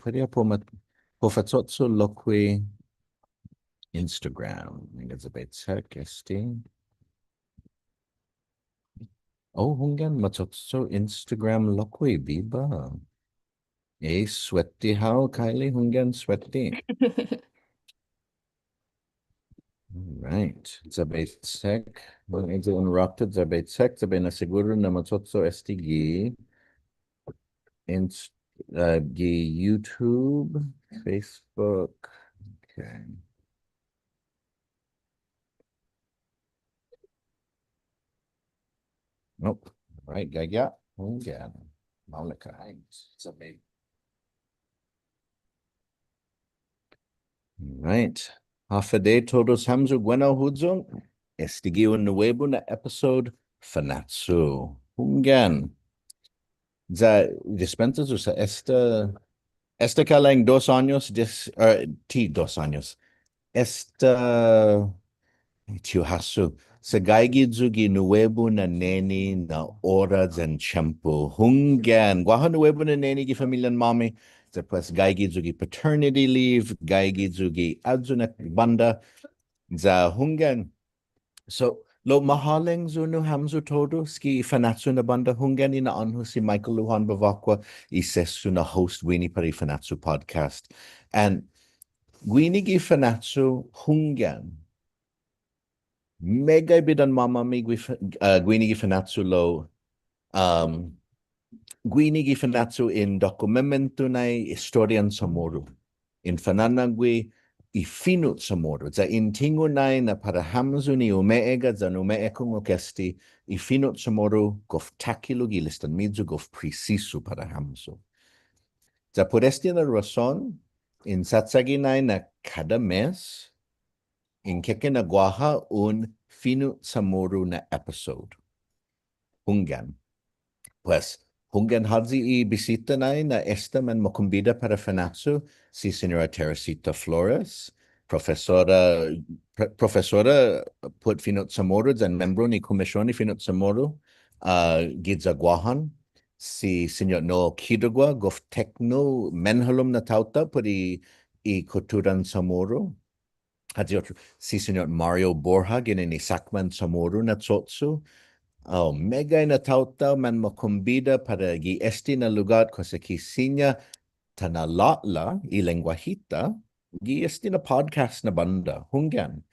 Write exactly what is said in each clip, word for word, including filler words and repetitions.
Put i ha' po ma-, po facho'cho' lokkue' Instagram. Nangga ya bai check este. Oh, hunggan, macho'cho' Instagram lokkue', biba. Eh, suette hao, Kylie, hunggan, suette. All right. Ya bai check. When it's interrupted, ya bai check. Ya bai na'siguru na macho'cho' este gi Inst-, uh, gi YouTube, Facebook. Okay. Nope. All right, gaige. Hunggan. Maolek ha'. It's a big Right. Håfa adai todus hamyo, guenao huyong. Este gi un nuebu na episode Fanachu. Hunggan. Ya dispensa yu' sa' esta, esta kalang dos años, dis-, eh, ti dos años. Esta Ti hu hasso, sa' gaige yu' gi nuebu na neni na ora yan tiempo. Hunggan, guaha nuebu na neni gi familian-måmi, despues gaige yu' gi paternity leave, gaige yu' gi ayu na bånda, ya hunggan. So, lao mahålang yu' nu hamyo todus gi Fanachu na bånda, hunggan, i na'ån-hu si Michael Lujan Bevacqua, i sesso na host guini para i Fanachu podcast. And guini gi Fanachu, hunggan. Meggai bidan-måmi gui-, uh, guini gi Fanachu lao, um, guini gi Fanachu in dokumentu nai estorian Chamoru. In fanånå'gue i fino' Chamoru. Ya in tingo' nai na para hamyo ni umeegga' yan umeekungok este i fino' Chamoru gof takhilo' gi listan-miyu gof presisu para hamyo. Ya put este na rason, in chachagi nai na kada mes, in keke na guaha un fino' Chamoru na episode. Hunggan. Pues, hunggan håyi i bisita nai na esta manmakombida para Fanachu, si Señora Teresita Flores, profesora, pre-, profesora put fino' Chamoru, yan membron i Kumision i Fino' Chamoru, uh, giya Guåhan, si Señot Noel Quidagua, gof tekno menhalom na taotao put i, i kutturan Chamoru, håyi otro, si Señot Mario Borja, ginen i Sakman Chamoru na Cho'cho'. Oh, meggai na taotao manmakombida para gi este na lugåt, kosa ki siña ta na'lå'la' i lengguahi-ta, gi este na podcast na bånda, hunggan.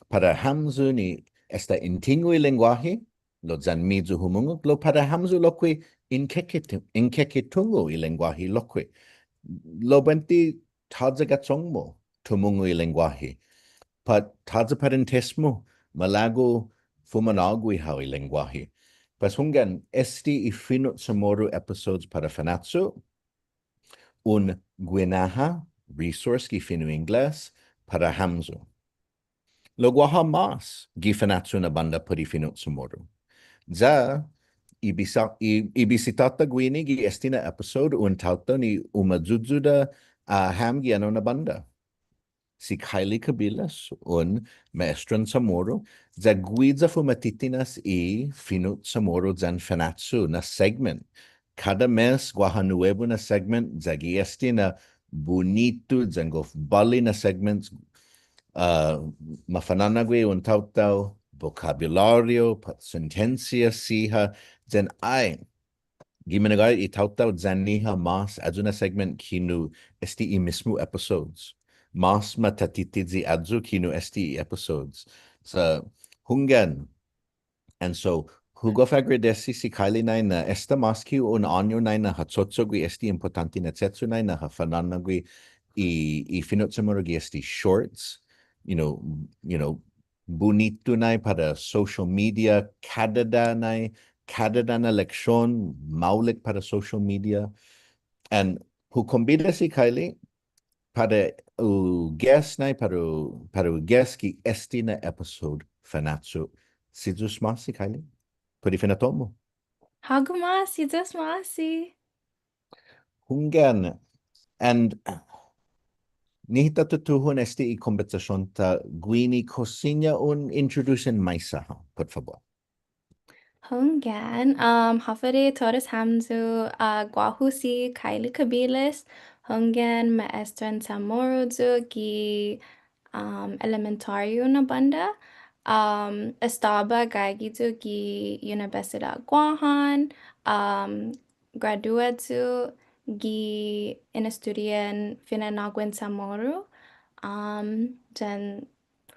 Para hamyo ni esta in tingo' i lengguahi, lao yan-miyu humungok, lao para hamyo lokkue' in keke tu-, in keke tungo' i lengguahi lokkue'. Lao buente tåya' ga'chong-mu tumungo' i lengguahi. Pat tåya' parentes-mu, malago' fumanå'gue hao i lengguahi. Pues hunggan este i fino' Chamoru episodes para Fanachu, un guinaha resource gi fino' Ingles para hamyo. Lao guaha mas gi Fanachu na bånda put i fino' Chamoru. Ya, i bisa-, i, i bisita-ta guini gi este na episode un taotao ni umayuyuda, ah, ham gi enao na bånda. Si Kylie Cabilas, un maestran Chamoru, ya guiya fuma'titinas i fino' Chamoru yan Fanachu na segment. Kada mes guaha nuebu na segment, ya gi este na bunitu yan gof båli na segments, ah, mafana'gue un taotao, bokabulåriu, pat sentensia siha, yan ai, gi minagåhet i taotao ya-ñiha mas ayu na segment kinu este i mismo episodes. Mas matatiyi ayu kinu este i episodes. Sa' hunggan, And so, hu gof agradesi si Kylie nai na esta mas ki un åñu nai na ha cho'cho'gue este impottånte na che'cho' nai na ha fanånå'gue i, i fino' Chamoru gi este shorts, you know, you know, bunitu nai para social media, kadada' nai, kadada' na leksion, maolek para social media. And hu kombida si Kylie, para u guest nai, para u, para u guest gi este na episode Fanachu. Si Yu'os ma'åse', Kylie. Put i finatto-mu. Hågu mås, si Yu'os ma'åse'. Hunggan. And nihi ta tutuhon este i kombetsasion-ta guini, kao siña un introduce maisa hao, pot fabot. Hunggan, um, håfa adai todus hamyo, uh, guåhu si Kylie Cabiles, hunggan maestran Chamoru yu' gi, um, elementaryu na bånda. Um, estaba gaige yu' gi Unibetsidåt Guåhan, um, gradua yu' gi in estudian fina'nå'guen Chamoru, um, yan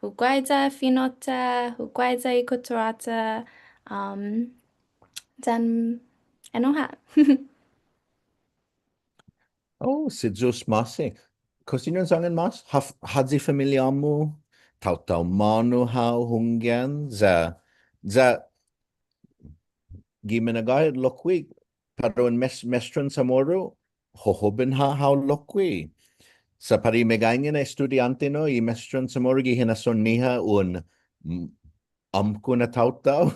hu guaiya fino'-ta, hu guaiya i kutturå-ta, um, yan ennao ha'. Oh, si Yu'os ma'åse'. Kao siña un sångan mås? Håf-, håyi familiå-mu, taotao månu hao hunggan, ya, ya, gi minagåhet lokkue', para un mes-, maestran Chamoru, hohoben ha' hao lokkue'. Sa' para i meggaiña na estudiånte, no, i maestran Chamoru gi hinasson-ñiha un, mm, åmko' na taotao.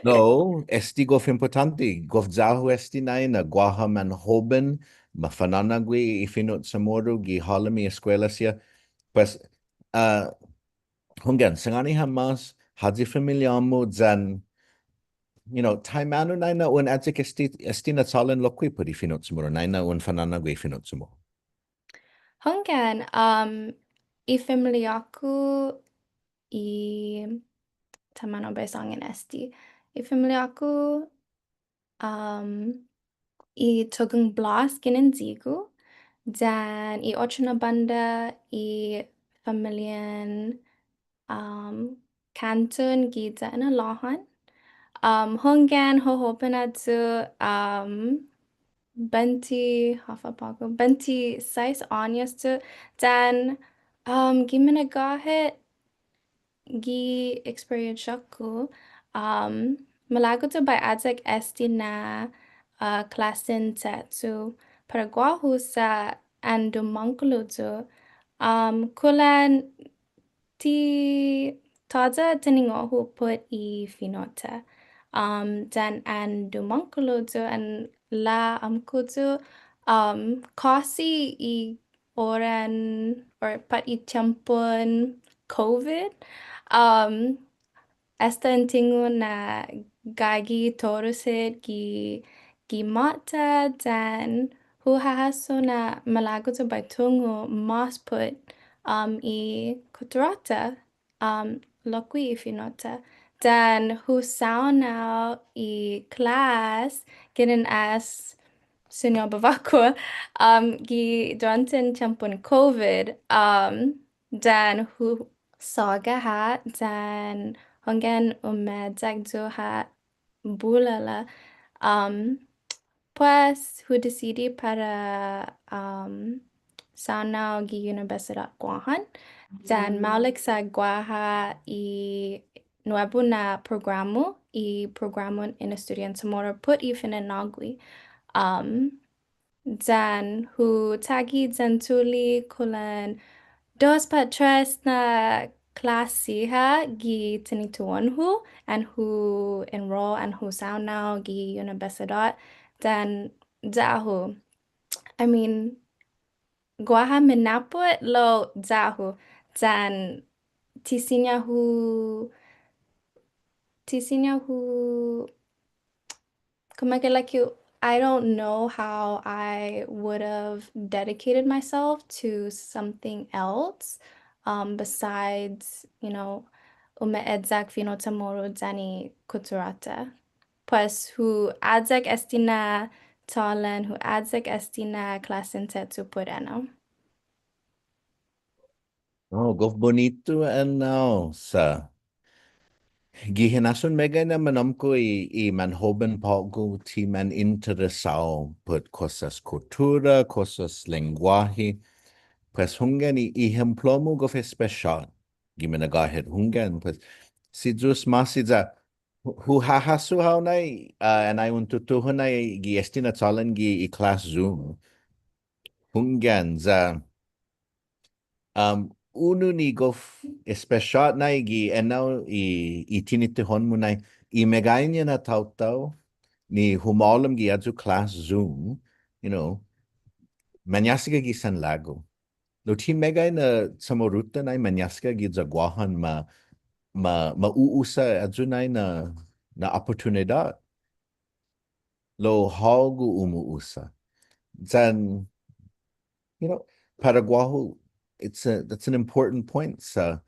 No, este gof impottånte, gof ya-hu este nai na guaha manhoben, mafa'nå'na'gue i fino' Chamoru gi halom i eskuela siha. Pues, ah, hunggan, sangåni ham mås, håyi familiå-mu yan, you know, taimanu nai na un ayek este, este na chålan lokkue' put i fino' Chamoru, nai na un fa'nå'na'gue i fino' Chamoru. Hunggan, um, i familiå-ku i, taimanu bai hu sångan este. I familiå-ku, um, i Tugang Blas ginen Yigo, yan i otro na bånda i familian, um, Canton giya Inalåhan. Um, hunggan hohoben yu', um, bente, håfa på'go, bente sais åños yu', yan, um, gi minagåhet gi eksperiensiå-ku, um, malago' yu' bai ayek este na, uh, klåsen che'cho' para guåhu sa' an dumångkolo yu', um, kulan ti tåya' tiningo'-hu put i fino'-ta. Um, yan an dumångkolo yu' an la'åmko' yu', um, kåsi i oran, or pat i tiempon COVID, um, esta en tingo' na gaige todus hit gi, gi måta yan hu hahasso na malago' yu' bai tungo' mås put, um, i kutturå-ta, um, lokkue' i fino'-ta. Yan hu saonao i klas ginen as Siñot Bevacqua, um, gi duranten tiempon COVID, um, yan hu såga ha', yan hunggan umeyak yu' ha' bula la, um, pues, hu disidi para, um, saonao gi Unibetsidåt Guåhan, yan maolek sa' guaha i nuebu na programa, i programan in estudian Chamoru put i fina'nå'gue. Um, yan hu tagi yan chule' kulan dos pat tres na klåsi ha' gi tinituhon-hu, an hu enroll, an hu saonao gi unibetsidåt, yan ya-hu. I mean, guaha minappot lao ya-hu, yan ti siña hu, ti siña hu Kumagåhet, like, you, I don't know how I would have dedicated myself to something else, um, besides, you know, umeyak fino' Chamoru yan i kutturå-ta. Pues, hu ayak este na chålan, hu ayak este na klåsen che'cho' put ennao. Oh, gof bunitu ennao sa'. Gi hinasson meggai na manåmko' i, i manhoben på'go ti man interesao put kosas kuttura, kosas lengguåhi. Pues hunggan i, i ehemplo-mu gof espesiåt. Gi minagåhet hunggan, pues si Yu'os ma'åse' ya hu, hu hahasso hao nai, uh, annai un tutuhon nai gi este na chålan gi i klas Zoom. Hunggan ya Um, unu ni gof espesiåt nai gi ennao i, i tinituhon-mu nai, i meggaiña na taotao ni humålom gi ayu klas Zoom, you know, mañåsaga gi sanlagu. Lao ti meggai na Chamoru-ta nai mañåsaga giya Guåhan ma, ma, ma u'usa ayu nai na na oportunidåt. Lao hågu umu'usa. Yan, you know, para guåhu, it's a, that's an important point. Sa'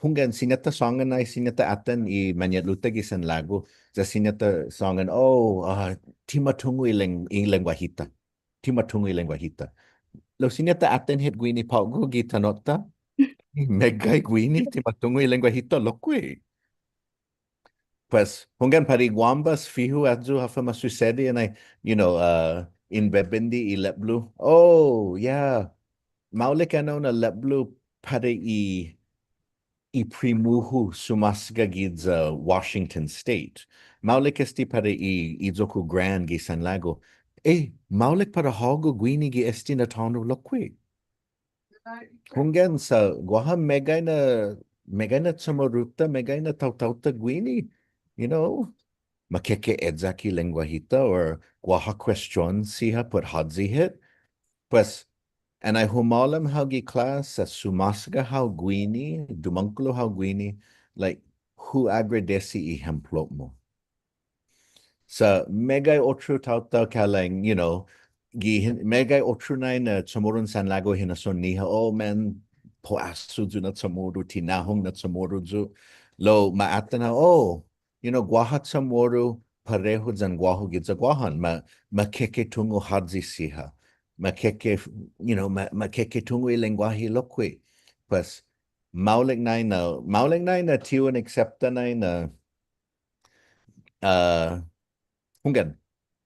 hunggan, siña ta sångan nai, siña ta atan i mañe'lu-ta gi sanlagu, ya siña ta sångan, oh, ah, ti ma tungo' i leng-, i lengguahi-ta. Ti ma tungo' i lengguahi-ta. Lao siña ta atan hit guini på'go gi tano'-ta. Meggai guini, ti ma tungo' i lengguahi-ta, lokkue'. Pues, hunggan, para i Guambas, fihu ayu håfa masusedi, and I, you know, uh, in bebende i lepblo. Oh, yeah. Maolek ennao na lepblo para i, i primu-hu sumåsaga giya Washington State. Maolek este para i, i iyo-ku grand gi sanlagu. Eh, maolek para hågu guini gi este na tåno', lokkue'. Hunggan, sa' guaha meggai na, meggai na CHamoru-ta, meggai na taotao-ta guini, you know, ma keke eyak i lengguahi-ta, or guaha question siha put håyi hit. Pues, annai humålom hao gi klas, sa' sumåsaga hao guini, dumångkolo hao guini, like, hu agradesi i ehemplo-mu. Sa' meggai otro taotao kalang, you know, gi hin-, meggai otro nai na CHamoruan sanlagu hinasson-ñiha, oh man, på'go yu' na CHamoru, ti nahong na CHamoru yu'. Lao ma atan hao, oh, you know, guaha CHamoru parehu yan guåhu giya Guåhan, ma, ma keke tungo' håyi siha. Ma keke, you know, ma, ma keke tungo' i lengguahi lokkue'. Pues, maolek nai na, maolek nai na ti un aksepta nai na, uh, hunggan.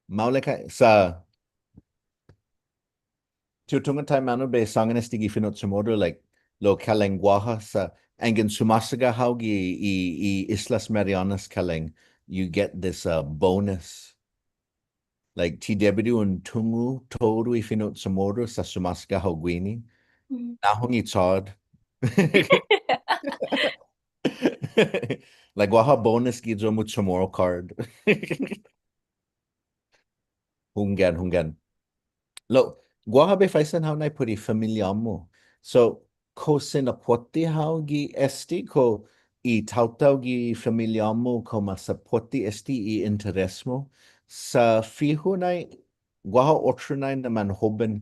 Maolek ha-, sa' ti hu tungo' taimanu bai sångan este gi fino' CHamoru, like, lao kalang guaha sa' anggen sumåsaga hao gi i, i Islas Marianas kalang, you get this, uh, bonus. Like, ti debi di un tungo' todu i fino' CHamoru sa' sumåsaga hao guini. Mm. Nahong i chad. Like, guaha bonus gi iyo-mu CHamoru card. Hunggan, hunggan. Lao, guaha bai faisen hao nai put i familia-mu. So, kao sinapotte hao gi este, kao i taotao gi familia-mu, kao ma sapotte este i interes-mu. Sa' fihu nai, guaha otro nai na manhoben,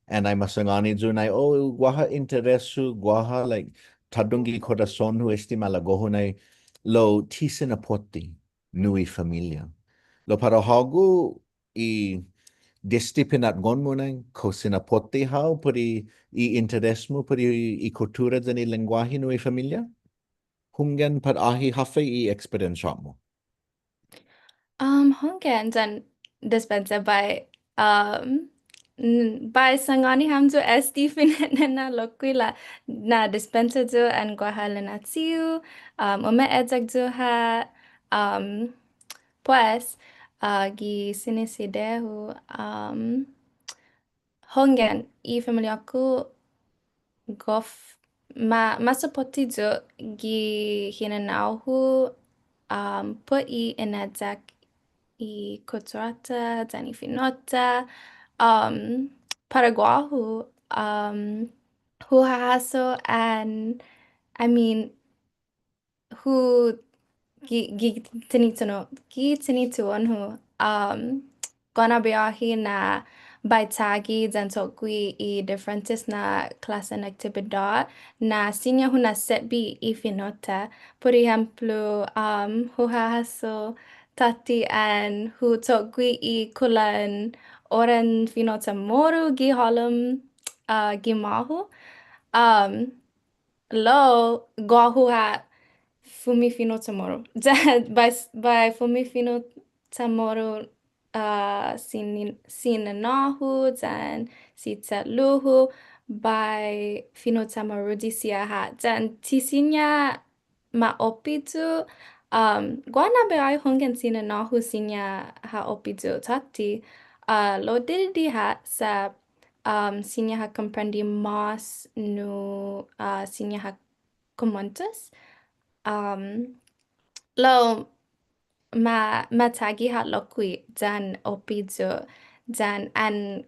annai ma sangåni yu' nai, oh, guaha interes-hu, guaha, like, tåddong gi korason-hu este malago'-hu nai, lao ti sinapotte nu i familia. Lao para hågu i desde pinatgon-mu nai, kao sinapotte hao put i, i interes-mu put i, i kuttura yan i lengguahi nu i familia? Hunggan pat åhe', håfa i eksperiensia-mu? Um, hunggan yan dispensa bai, um, n-, bai sangåni hamyo este fine'nena lokkue' la na dispensa yu' an guaha lina'la'-hu, um, ume'eyak yu' ha', um, pues, uh, gi sinisidi-hu, um, hunggan, i familia-ku gof-, ma, ma sapotte yu' gi hinanao-hu, um, put i ineyak i kutturå-ta, yan i fino'-ta, um, para guåhu, um, hu hahasso an, I mean, hu gi, gi tinituhon-hu, gi tinituhon-hu, um, guaha na biahi na bai chagi yan cho'gue i diferentes na klåsen aktibidåt na siña hu na'setbe i fino'-ta. Put ehemplo, um, hu hahasso tåtte an hu cho'gue i kulan oran fino' CHamoru gi halom, uh, gima'-hu. Um, Lao, guåhu ha' fumifino' CHamoru. Bai, bai fumifino' CHamoru, uh, si ni-, si nanå-hu, yan si che'lu-hu, bai fino' CHamoruyi siha ha'. Yan ti siña ma oppe yu', um, guaha na biahi hunggan si nanå-hu siña ha oppe yu' tåtte, uh, lao didide' ha' sa' um, siña ha komprende mås nu, uh, siña ha kumuentos. Um, lao ma, ma chagi ha' lokkue' yan oppe yu' yan an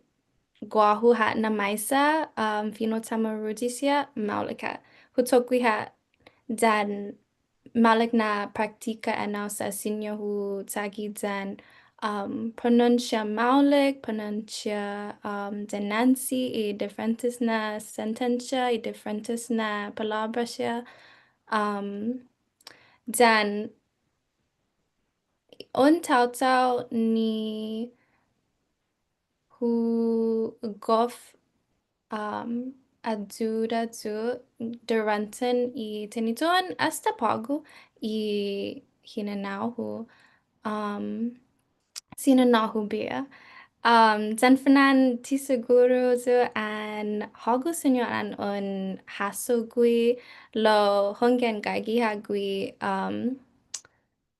guåhu ha' na maisa, um, fino' CHamoruyi siha maolek ha'. Hu cho'gue ha' yan maolek na praktika ennao sa' siña hu chagi yan, um, pronunsia maolek, pronunsia, um, dinanche i diferentes na sentensia, i diferentes na palåbra siha, um, yan un taotao ni hu gof, um, ayuda yu' duranten i tinituhon asta på'go i hinanao-hu, um, si nanå-hu biha. Um, yan fana'an ti siguru yu' an hågu siña an un hasso gui' lao hunggan gaige ha' gui', um,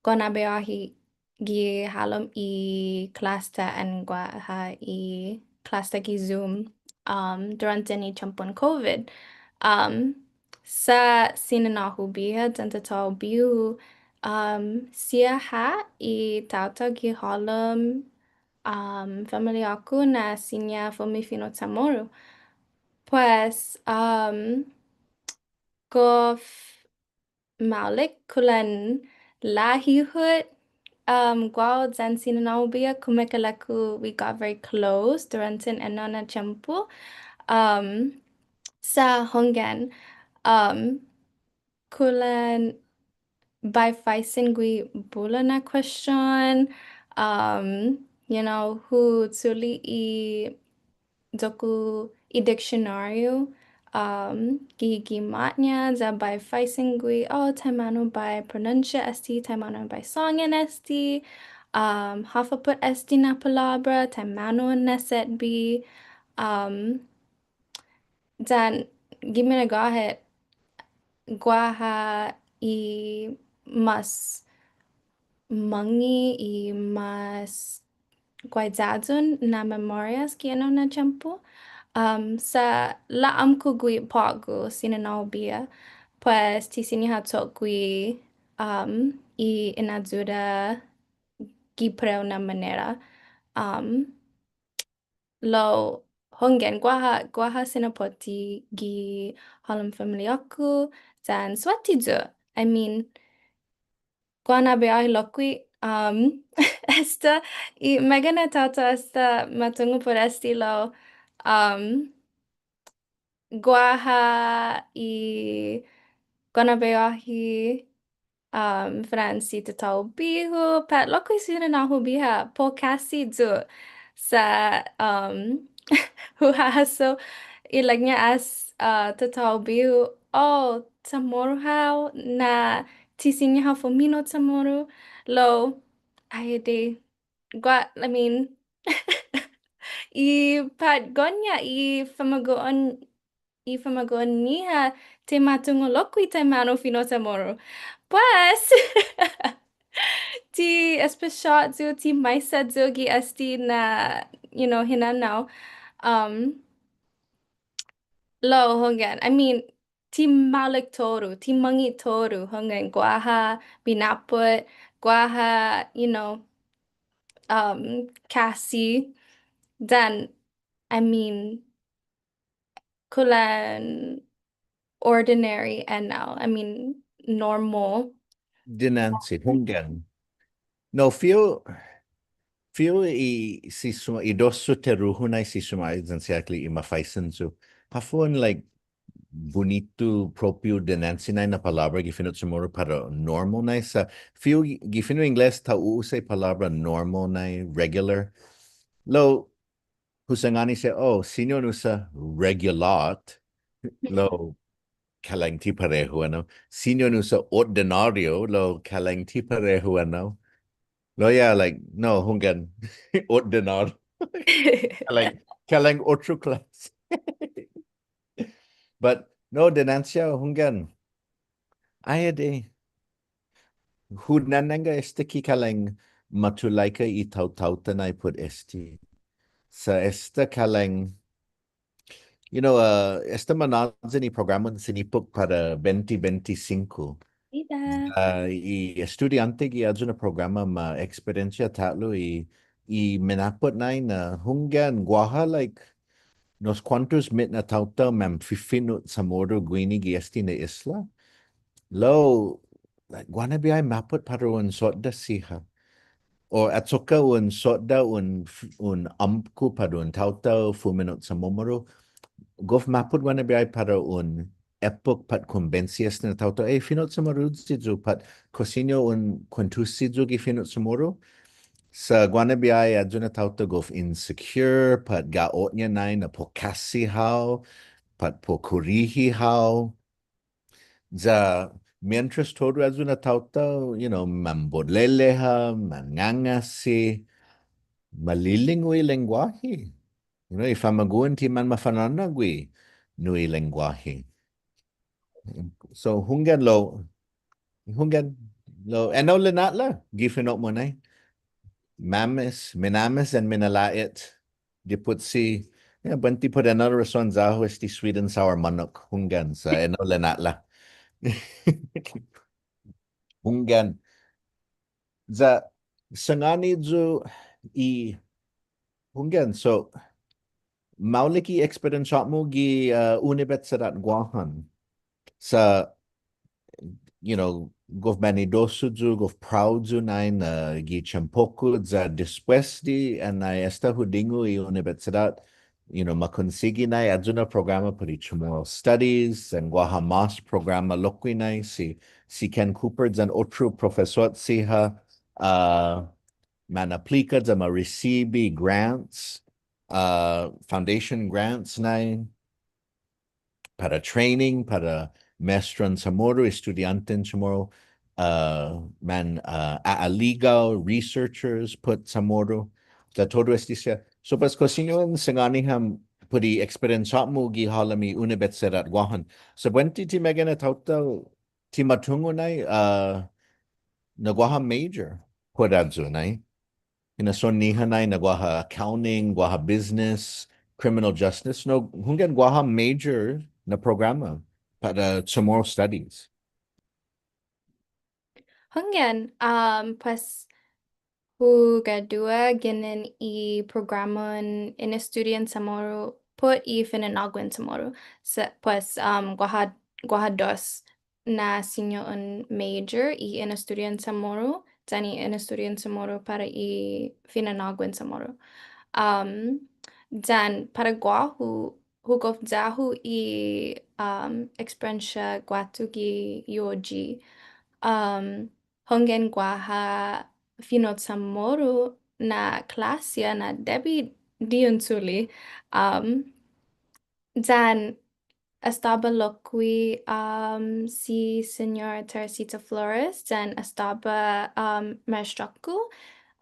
guaha na biahi gi halom i klas-ta an guaha i klas-ta gi Zoom, um, duranten i tiempon COVID. Um, sa' si nanå-hu biha yan tatå-hu bihu, um, siha ha' i taotao gi halom, um, familia-ku na siña fumifino' CHamoru. Pues, um, gof maolek kulan lahi hit, um, guåhu yan si nanå-hu biha, kumeke'ilek-hu, we got very close duranten ennao na tiempo. Um, sa' hunggan, um, kulan bai faisen gui' bula na question, um, you know, hu chule' i iyo-ku i diksionåriu, um, gi, gi gima'-ña, ya bai faisen gui', oh, taimanu bai pronunsia este, taimanu bai sångan este, um, håfa put este na palåbra, taimanu un na'setbe, um, yan gi minagåhet, guaha i mas mångnge' i mas guaiyayon na memorias gi ennao na tiempo. Um, sa' la'amko' gui' på'go si nanå-hu biha, pues ti siña ha cho'gue, um, i inayuda gi parehu na manera. Um, lao hunggan, guaha, guaha sinapotte gi halom familia-ku, yan suette yu'. I mean, guaha na biahi lokkue', um, esta, i meggai na taotao esta ma tungo' put este lao, um, guaha i, guaha na biahi, um, fana'an si tatå-hu bihu, pat lokkue' si nanå-hu biha, put kasse yu' sa', um, hu hasso ilek-ña as, uh, tatå-hu bihu, oh, CHamoru hao na ti siña hao fumino' CHamoru, lao, ai adei, gua-, I mean, i patgon-ña, i famagu'on, i famagu'on-ñiha, ti ma tungo' lokkue' taimanu fino' CHamoru. Pues, ti espesiåt yu', ti maisa yu' gi este na, you know, hinanao. Um, lao hunggan, I mean, ti maolek todu, ti månnge' todu, hunggan, guaha minappot, guaha, you know, um, kasse, then, I mean, kulan ordinary ennao, I mean, normal. Dinanche, hunggan. No, fihu, fihu i si suma-, i dos sotteru-hu nai si sumaiyan siha i mafaisen yu'. Håfa un, like, bunitu propiu dinanche nai na palåbra gi fino' CHamoru para normal nai sa'. Fihu gi, gi fino' Ingles ta u'usa i palåbra normal nai, regular. Lao, hu sangåni siha, oh, siña un usa regulåt, lao kalan ti parehu ennao. Siña un usa ordinario, lao kalan ti parehu ennao. Lao yeah, like, no, hunggan, ordinario. Kalan, kalan otro klåse. But, no, dinanche, hunggan. Ai adei. Hu nanangga esta ki kalan matulaika i taotao-ta nai put este. Sa' esta kalan, you know, uh, esta manhåyan i programan Sinipok para bente bente singko. Ida. Uh, i estudiånte gi ayu na programa ma eksperensia ta'lo i, i minappot nai na hunggan guaha, like, unos kuåntos mit na taotao manfifino' CHamoru guini gi este na isla. Lao, like, guaha na biahi mappot para un sodda' siha. O achokka' un sodda' un f-, un åmko' para un taotao fumino' CHamoru. Gof mappot guaha na biahi para un eppok pat kumbinsi este na taotao, eh, fino' CHamoruyi yu' pat kao siña un kuentusi yu' gi fino' CHamoru. Sa' guaha na biahi ayu na taotao gof insecure, pat ga'o-ña nai na para u kasi hao, pat para u korihi hao. Ya mientras todu ayu na taotao, you know, mambotlelea, mangangasi, malilingu i lengguahi. You know, i famagu'on ti manmafanå'gue nu i lengguahi. So, hunggan lao, hunggan lao, enao lina'la', gi fino'-mu nai. Mames, minames yan minala'et. Dipotsi, yeah, buente put enao rason ya-hu este sweet and sour månnok, hunggan sa' enao lina'la'. Hunggan. Ya sangåni yu' i, hunggan, so, maolek i experience-mu gi, uh, Unibetsedåt Guåhan. Sa', you know, gof banidosu yu', gof proud yu' nai na gi tiempo-ku, ya despues di annai esta hu dingu i unibetsedåt, you know, ma konsigi nai ayu na programa put i Chamorro Studies, yan guaha mas programa lokkue' nai, si, si Ken Cooper yan otro profesot siha, uh, man aplika ya ma risibi grants, uh, foundation grants nai, para training, para ma'estran Chamorro, estudiånten Chamorro, uh, man, uh, a'aligao, researchers, put Chamorro, ya todu este siha. So, pues, kao siña un sangåni ham put i experience-mu gi halom i Unibetsedåt Guåhan. So, buente ti meggai na taotao ti ma tungo' nai, uh, na guaha major put ayu nai. Hinasso-ñiha nai na guaha accounting, guaha business, criminal justice. No, hunggan guaha major na programa para Chamorro Studies. Hunggan, um, pues, hu gradua ginen i programan Inestudion Chamorro put i Fina'nå'guen Chamorro. Sa', pues, um, guaha, guaha dos na siña un major, i Inestudion Chamorro, yan i Inestudion Chamorro para i Fina'nå'guen Chamorro. Um, yan para guåhu, hu gof ya-hu i, um, eksperiensia guatu gi U O G. Um, hunggan guaha fino' Chamorro na klåse na debi di un chule'. Um, yan estaba lokkue', um, si Señora Teresita Flores, yan estaba, um, maestrå-ku,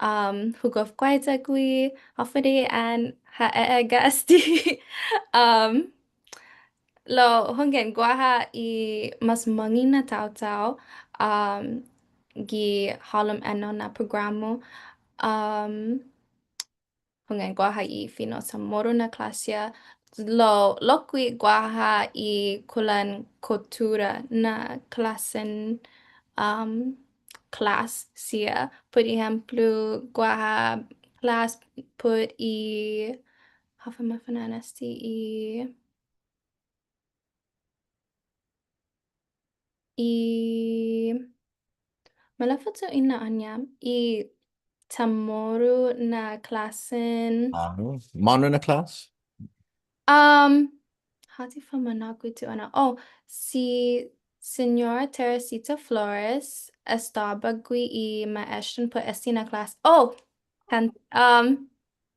um, hu gof guaiya gui', håfa adai an ha e'egga' este. Um, lao hunggan guaha i mas mångge' na taotao, um, gi halom ennao na programa, um, hunggan guaha i fino' Chamorro na klåse, lao lokkue' guaha i kulan kuttura na klåsen, um, klås siha. Put ehemplo, guaha klås put i, håfa mafa'na'an este i I, maleffa yu' i na'an-ña, i Chamorro na klåsen. Ah, månu na klås? Um, håyi fa'manå'gue yu' ennao? Oh, si Señora Teresita Flores estaba gui' i maestran put este na klås. Oh, kan-, um,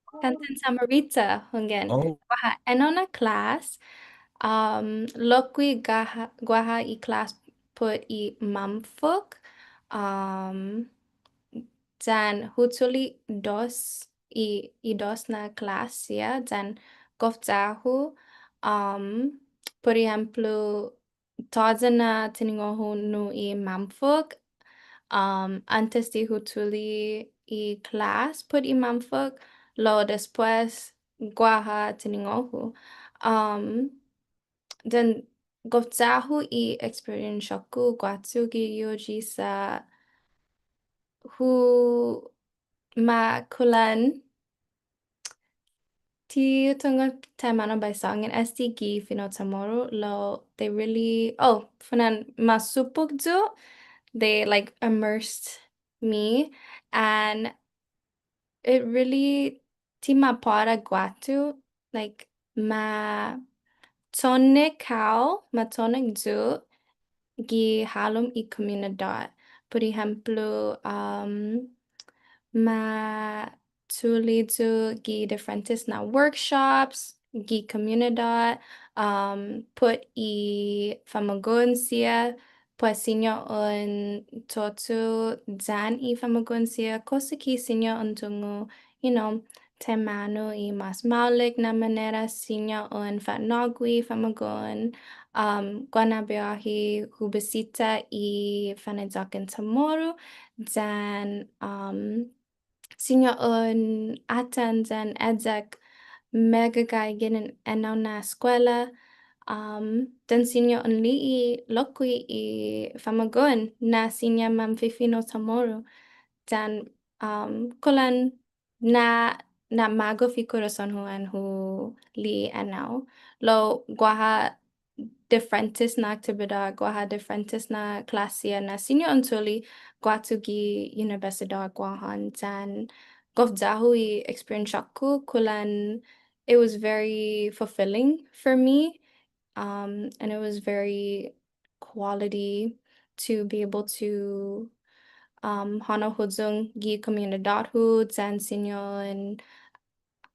Kåntan Chamorrita, hunggan. Oh. Guaha ennao na klås, um, lokkue' guaha, guaha i klås put i mamfok, um, yan hu chule' dos i, i dos na klås siha, yan gof ya-hu, um, put ehemplo, tåya' na tiningo'-hu nu i mamfok, um, åntes di hu chule' i klås put i mamfok, lao despues guaha tiningo'-hu. Um, yan gof ya-hu i eksperiensia-ku guatu gi U O G sa' hu ma kulan ti hu tungo' taimanu bai sångan este gi fino' Chamorro, lao they really, oh, fana'an ma supok yu', they, like, immersed me, and it really, ti ma para guatu, like, ma tånne kao, ma tånne yu' gi halom i komunidåt. Por ehemplo, um, ma chule' yu' gi diferentes na workshops, gi komunidåt, um, put i famagu'on siha, pues siña un cho'cho' yan i famagu'on siha, kosa ki siña un tungo', you know, taimanu i mas maolek na manera siña un fa'nå'gue i famagu'on, um, guaha na biahi hu bisita i Faneyåkan Chamoru, yan, um, siña un atan yan eyak meggai ginen enao na eskuela, um, yan siña un li'e' lokkue' i famagu'on na siña manfifino' Chamoru, yan, um, kulan na, na'magof i korason-hu an hu li'e' enao. Lao guaha diferentes na aktibidåt, guaha diferentes na klåse na siña un chule' guatu gi Unibetsidåt Guåhan, yan gof ya-hu i experience-hu, kulan it was very fulfilling for me, um, and it was very quality to be able to, um, hånao huyong gi komunidåt-hu, yan siña un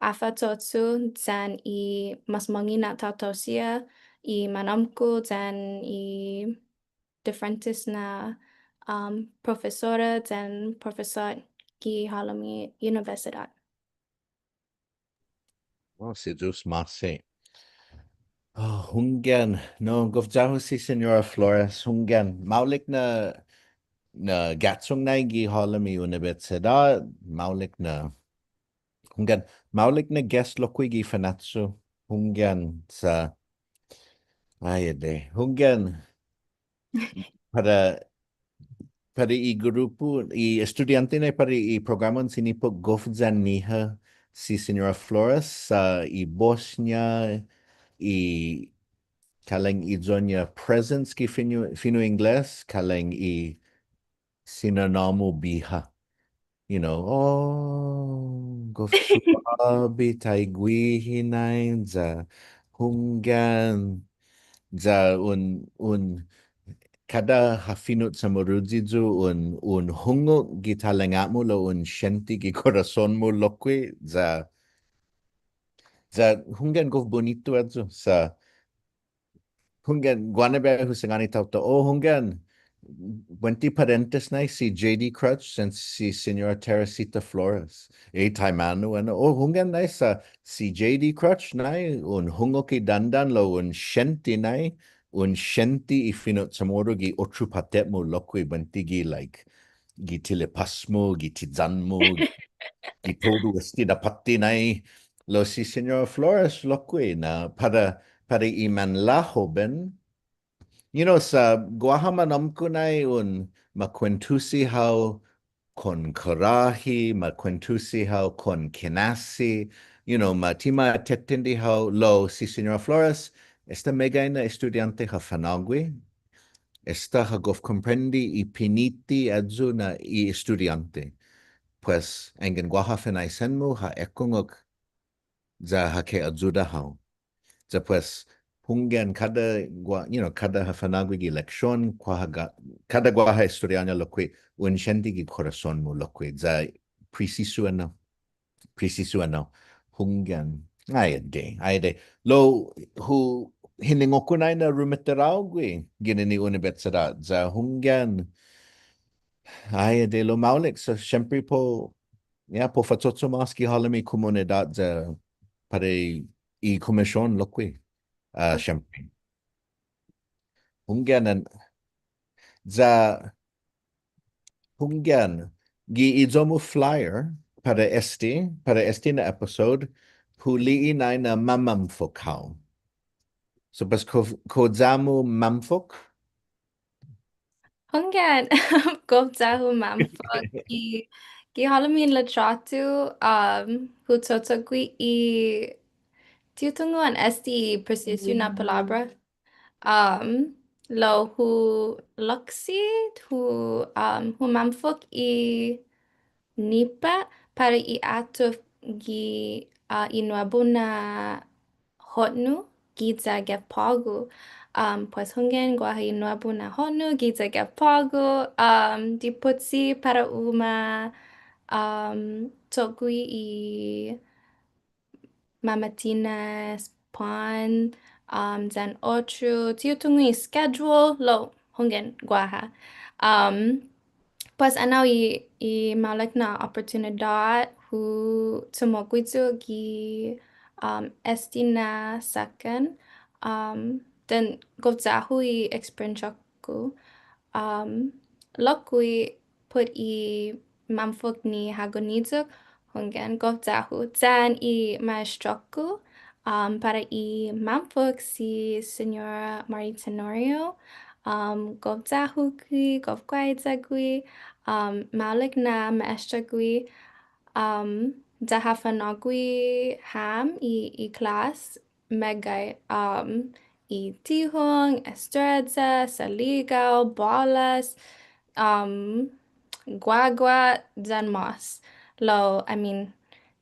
afa'cho'cho' yan i mas mångge' na taotao siha, i manåmko' yan i diferentes na, um, profesora yan profesot gi halom i unibetsidåt. Oh, si Yu'os ma'åse'. Oh, hunggan. No, gof ya-hu si Señora Flores, hunggan. Maolek na, na ga'chong nai gi halom i unibetsidåt, maolek na Hunggan, maolek na guest lokkue' gi Fanachu. Hunggan sa', ai adai. Hunggan, para, para i grupu, i estudiånte nai para i programan Sinipok, gof ya-ñiha si Señora Flores, sa' i bos-ña, i kalang i iyo-ña presence gi fino', fino' Ingles, kalang i sinanå-mu biha. You know, oh, gof suabi taiguihi nai ya hunggan ya un, un kada ha fino' Chamoruyi yu' un, un hungok gi talanga-mu lao un siente gi korason-mu lokkue' ya, ya hunggan gof bunitu ayu sa' Hunggan, guaha na biahi hu sangåni taotao, oh, hunggan, buente parientes nai si J D Crutch yan si Señora Teresita Flores. Eh, taimanu enao, oh, hunggan nai sa' si J D Crutch nai, un hungok i dandan lao un siente nai, un siente i fino' Chamoru gi otro påtte-mu lokkue' buente gi, like, gi tilipås-mu, gi tiyan-mu, gi, gi todu este na påtte nai, lao si Señora Flores lokkue' na para, para i manlahoben. You know, sa' guaha manåmko' nai un ma kuentusi hao kon karahi, ma kuentusi hao kon kinasse, you know, ma ti ma tetende hao lao si Señora Flores, esta meggai na estudiånte ha fa'nå'gue, esta ha gof komprende i piniti ayu na i estudiånte. Pues, anggen guaha finaisen-mu ha ekungok ya ha keayuda hao. Ya pues, hunggan kada gua-, you know, kada ha fa'nå'gue gi leksion, guaha ga-, kada guaha estudiånte lokkue', un siente gi korason-mu lokkue', ya presisu enao. Presisu enao. Hunggan. Ai adai, ai adai. Lao hu hiningok-ku nai na rumitiråo gue' ginen i unibetsidåt, ya hunggan. Ai adai, lao maolek, so siempre po, ya, po fa'cho'cho' mås gi halom i komunidåt ya para i kumision lokkue'. Ah, siempre. Hunggan, an, ya, hunggan, gi iyo-mu flyer para este, para este na episode, hu li'e' nai na mamamfok hao. So, pues, kao, kao ya-mu mamfok? Hunggan, gof ya-hu mamfok. Gi, gi halom i litråtu, um, hu cho'cho'gue i, ti hu tungo' an este presisu na palåbra. Um, lao hu lokkue', hu, um, hu mamfok i nipa para i atuf gi, uh, i nuebu na hotnu giya Gef Pågu. Um, pues hunggan guaha i nuebu na hotnu giya Gef Pågu. Um, dipotsi para u ma, um, cho'gue i mamatinas, pan, um, yan otro, ti hu tungo' i schedule, lao hunggan guaha. Um, pues ennao i, i maolek na oportunidåt hu chumo'gue yu' gi, um, este na såkkan, um, then gof ya-hu i experience-ku. Um, lokkue' put i mamfok ni hågon niyok, hunggan gof ya-hu. Yan i ma'estra-ku, um, para i mamfok si Señora Mari Tenorio, um, gof ya-hu gui', gof guaiya gui', um, maolek na ma'estra gui', um, ya ha fa'nå'gue ham i, i klas, meggai, um, i tihong, estreyas, saligao, bålas, um, guagua', yan mås. Lao, I mean,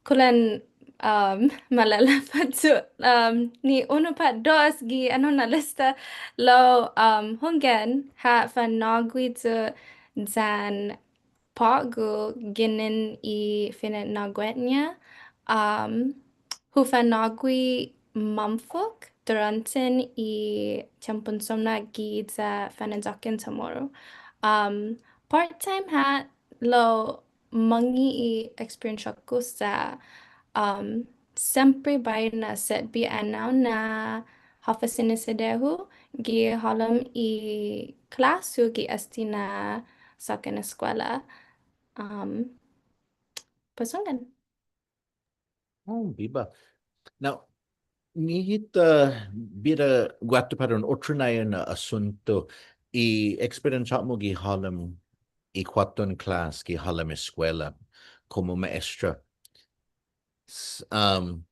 kulan, um, maleleffa yu', um, ni unu pat dos gi ennao na lista. Lao, um, hunggan, ha fa'nå'gue yu' yan på'go ginen i fina'nå'gue-ña, um, hu fa'nå'gue mamfok duranten i tiempon somnak giya Faneyåkan CHamoru. Um, part-time ha' lao månnge' i experience-ku sa', um, siempre bai na'setbe ennao na håfa sinedda'-hu gi halom i klas-hu gi este na såkkan eskuela. Um, pues hunggan. Oh, biba. Now, nihi ta bira guatu para un otro na asunto, i experience-mu gi halom i kuåtton klas gi halom eskuela komo ma'estra. S-, um,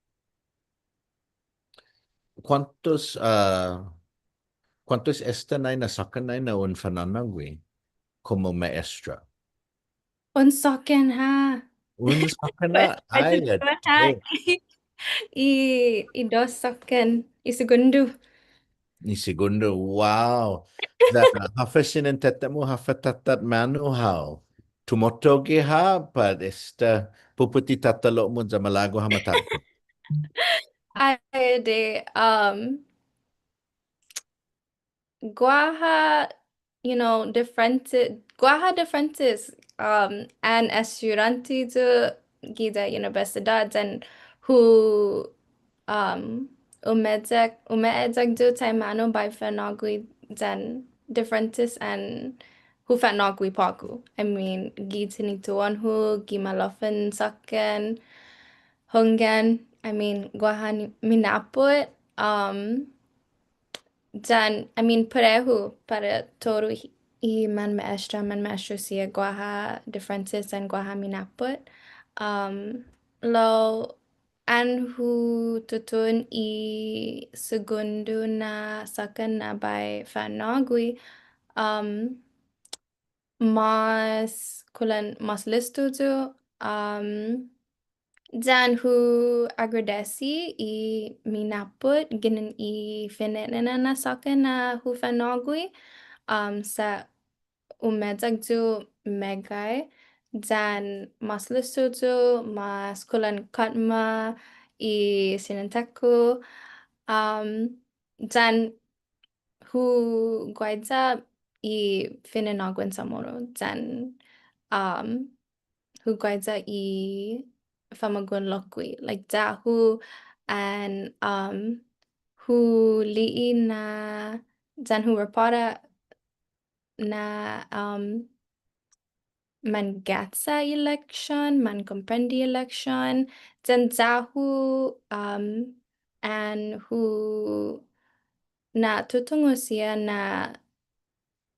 kuåntos, uh, kuåntos esta nai na såkkan nai na un fa'nå'na'gue komo ma'estra? Un såkkan ha'. Un såkkan ha'. Ai, adai. I, i dos såkkan, i segundo. I segundo, wow. Ya, håfa siniente-mu, håfa tatatmanu hao. Tumotohge ha', pat esta puputi tatalo'-mu ya malago' ha' matåtte. Ai, adai, um, guaha, you know, diferente, guaha diferentes, um, an estudiånte yu' giya unibetsidåt yan hu, um, umeyak, umeyak yu' taimanu bai fa'nå'gue yan diferentes an hu fa'nå'gue på'go. I mean, gi tinituhon-hu, gi maloffan såkkan, hunggan, I mean, guaha ni-, minappot, um, yan, I mean, parehu para todu i, i manma'estra, manma'estro siha guaha diferentes yan guaha minappot. Um, lao an hu tutuhon i segundo na såkkan na bai fa'nå'gue, um, mas kulan mas listo yu', um, yan hu agradesi i minappot ginen i fine'nana na såkkan na hu fa'nå'gue, um, sa' umeyak yu' meggai, yan mas listo yu', mas kulan kåtma i siniente-ku, um, yan hu guaiya i fina'nå'guen CHamoru, yan, um, hu guaiya i famagu'on lokkue', like, ya-hu an, um, hu li'e' na, yan hu ripåra na, um, manggacha' i leksion, mangkomprende i leksion, yan ya-hu, um, an hu na'tutungo' siha na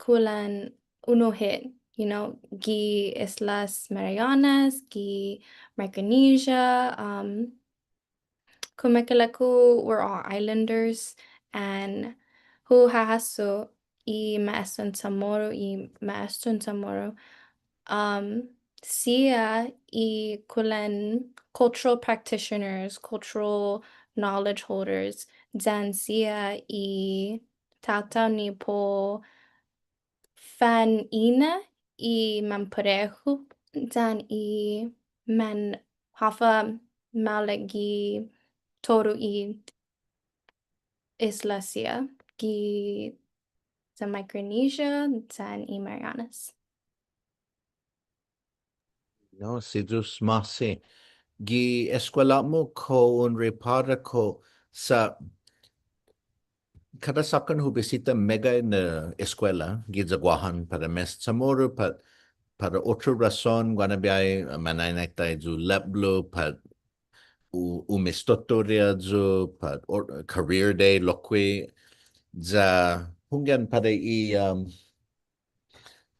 kulan unu hit, you know, gi Islas Marianas, gi Micronesia, um, kumekeilek-hu, we're all islanders, and hu hahasso i ma'estron Chamorro, i ma'estron Chamorro, um, siha i kulan cultural practitioners, cultural knowledge holders, yan siha i taotao ni para u fanhina i manparehu yan i man håfa maolek gi todu i isla siha, gi the Micronesia yan i Marianas. No, si Yu'os ma'åse'. Gi eskuelå-mu kao un ripåra kao sa' kada såkkan hu bisita meggai na eskuela, giya Guåhan para Mes Chamorro, pat, para otro rason, guaha na biahi, manaitai yu' lepblo, pat u-, umestottoria yu', pat or-, career day, lokkue', ya hunggan para i, um,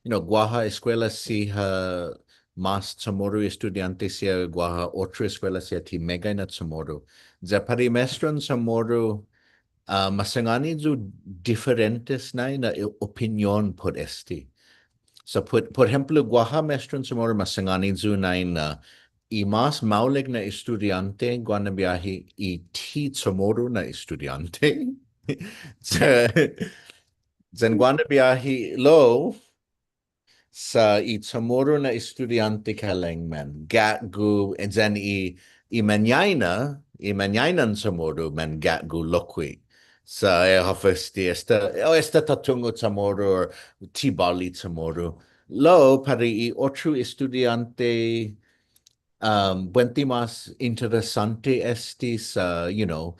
you know, guaha eskuela siha mas Chamorro estudiånte siha guaha otro eskuela siha ti meggai na Chamorro. Ya para i mestron Chamorro, ah, ma sangåni yu' diferentes nai na i-, opinion put este. So, put, por ehemplo, guaha mestron Chamorro ma sangåni yu' nai na i mas maolek na estudiånte guaha na biahi i ti Chamorro na estudiånte. Sa', yan guaha na biahi lao, sa' i Chamorro na estudiånte kalang manggaige, and then i, i mañaina, i mañainan Chamorro manggaige lokkue'. Sa' eh, håfa este, esta, oh, esta ta tungo' Chamorro, or ti båli Chamorro. Lao, para i otro estudiånte, um, buente mas interesånte este sa', you know,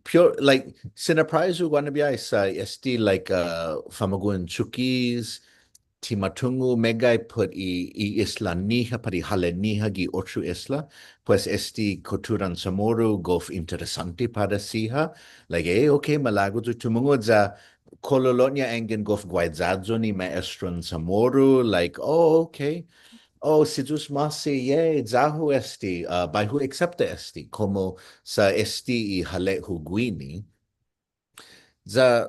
pure, like, sinaprais yu' guaha na biahi sa' este, like, uh, famagu'on Chuukese, ti ma tungo' meggai put i, i islan-ñiha, pat i halen-ñiha gi otro isla, pues este kutturan Chamorro gof interesånte para siha, like, eh, okay, malago' yu' tumungo' ya, kololo'ña yanggen gof guaiya yu' ni ma'estron Chamorro, like, oh, okay. Oh, si Yu'os ma'åse', yay, ya-hu este, uh, bai hu aksepta este, komo sa' este i hale'-hu guini. Ya,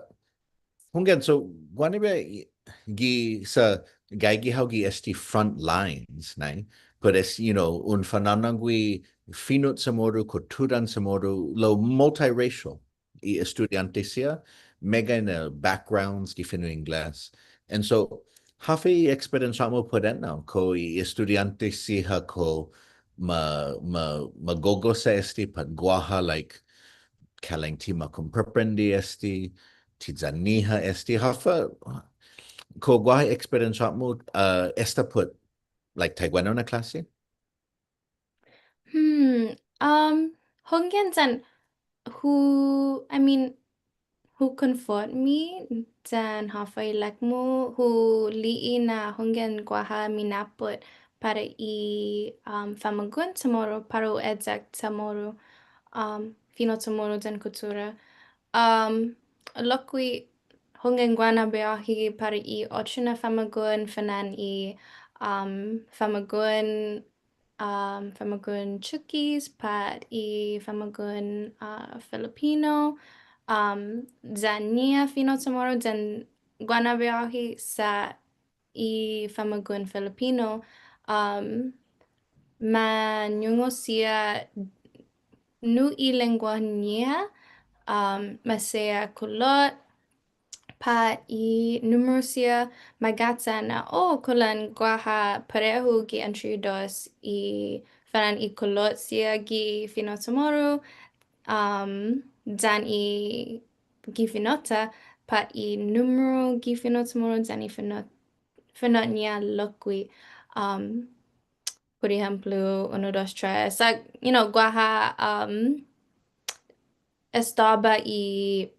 hunggan, so, guaha na biahi gi sa' gaige hao gi este front lines, nai? Put es, you know, un fanånå'gue fino' Chamorro, kutturan Chamorro, lao multiracial i estudiånte siha, meggai na backgrounds gi fino' Ingles. And so, håfa i experience-mu put ennao, kao i estudiånte siha kao ma, ma, ma gogosa este pat guaha, like, kalang ti ma komprende este, ti ya-ñiha este, håfa, kao guaha experience-mu, uh, esta put, like, taiguenao na klåse? Hmm, um, hunggan yan hu, I mean, hu konfotme yan håfa ilek-mu, hu li'e' na hunggan guaha minappot para i, um, famagu'on Chamorro, para u eyak Chamorro, um, fino' Chamorro yan kuttura. Um, lokkue' hunggan guaha na biahi para i otro na famagu'on fana'an i, um, famagu'on um, famagu'on Chuukese, pat i famagu'on, uh, Filipino, um, ya-ñiha fino' Chamorro, yan guaha na biahi sa' i famagu'on Filipino, um, ma ñungo' siha nu i lengguahen-ñiha, um, maseha kulot, pat i numeru siha magåhet na, oh, kulan guaha parehu gi entre dos i fana'an i kulot siha gi fino' Chamorro, um, yan i gi fino'-ta, pat i numeru gi fino' Chamorro yan i fino', fino'-ña lokkue', um, por ehemplo, uno, dos, tres. Sa', you know, guaha, um, estaba i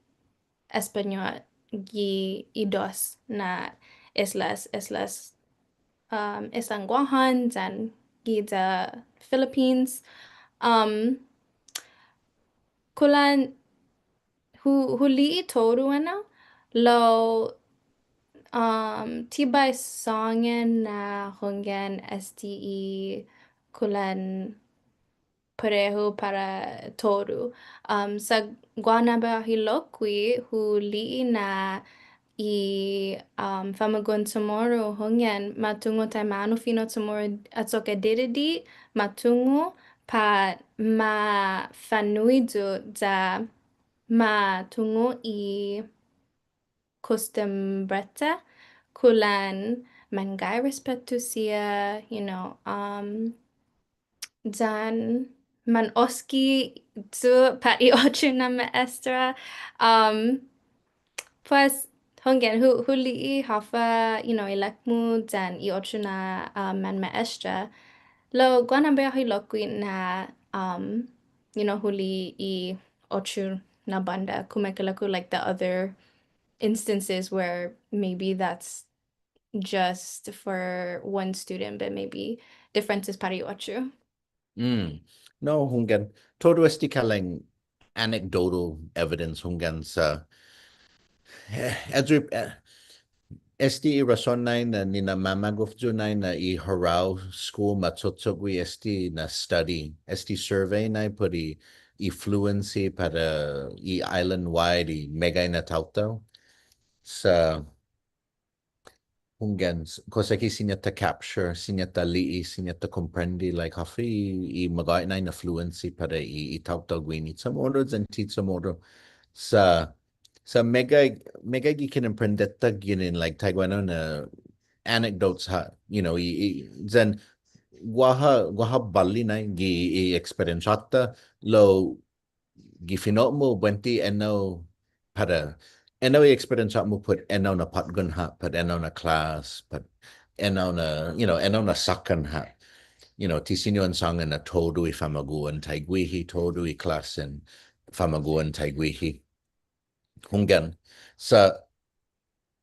Españot gi i dos na islas, islas, um, islan Guåhan yan giya Philippines. Um, kulan hu-, hu li'e' todu enao, lao, um, ti bai sångan na hunggan este i kulan parehu para todu. Um, sa' guaha na biahi lokkue' hu li'e' na i, um, famagu'on Chamoru, hunggan, ma tungo' taimanu fino' Chamoru achokka' didide', ma tungo' pat ma fanu'i yu' ya ma tungo' i kostumbre-ta, kulan manggai respetu siha, you know, um, yan man osge yu' pat i otro na ma'estra. Um, pues, hunggan, hu, hu li'e' håfa, you know, ilek-mu yan i otro na, um, man ma'estra. Lao, guaha na biahi lokkue' na, um, you know, hu li'e' i otro na bånda, kumekeilek-hu, like, the other instances where maybe that's just for one student, but maybe differences para i otro. Mm. No, hunggan. Todu este kalang anecdotal evidence, hunggan, sa', eh, as we, eh, este i rason nai na nina'mamagof yu' nai na i Hurao School ma cho'cho'gue este na study, este survey nai put i, i fluency para i island wide i meggai na taotao. Sa' hunggan, s-, kosa ki siña ta capture, siña ta li'e', siña ta komprende, like, håfa i, i magåhet nai na fluency para i, i taotao guini Chamoru yan ti Chamoru. Sa', sa' meggai, meggai gi kinemprende-ta ginen, like, taiguenao na anecdotes ha', you know, i, i, yan guaha, guaha båli nai gi i experience-ta, lao gi fino'-mu buente ennao para, ennao i experience-mu put ennao na påtgon ha', put ennao na class, put ennao na, you know, ennao na såkkan ha'. You know, ti siña un sångan na todu i famagu'on taiguihi, todu i klasen famagu'on taiguihi. Hunggan. Sa'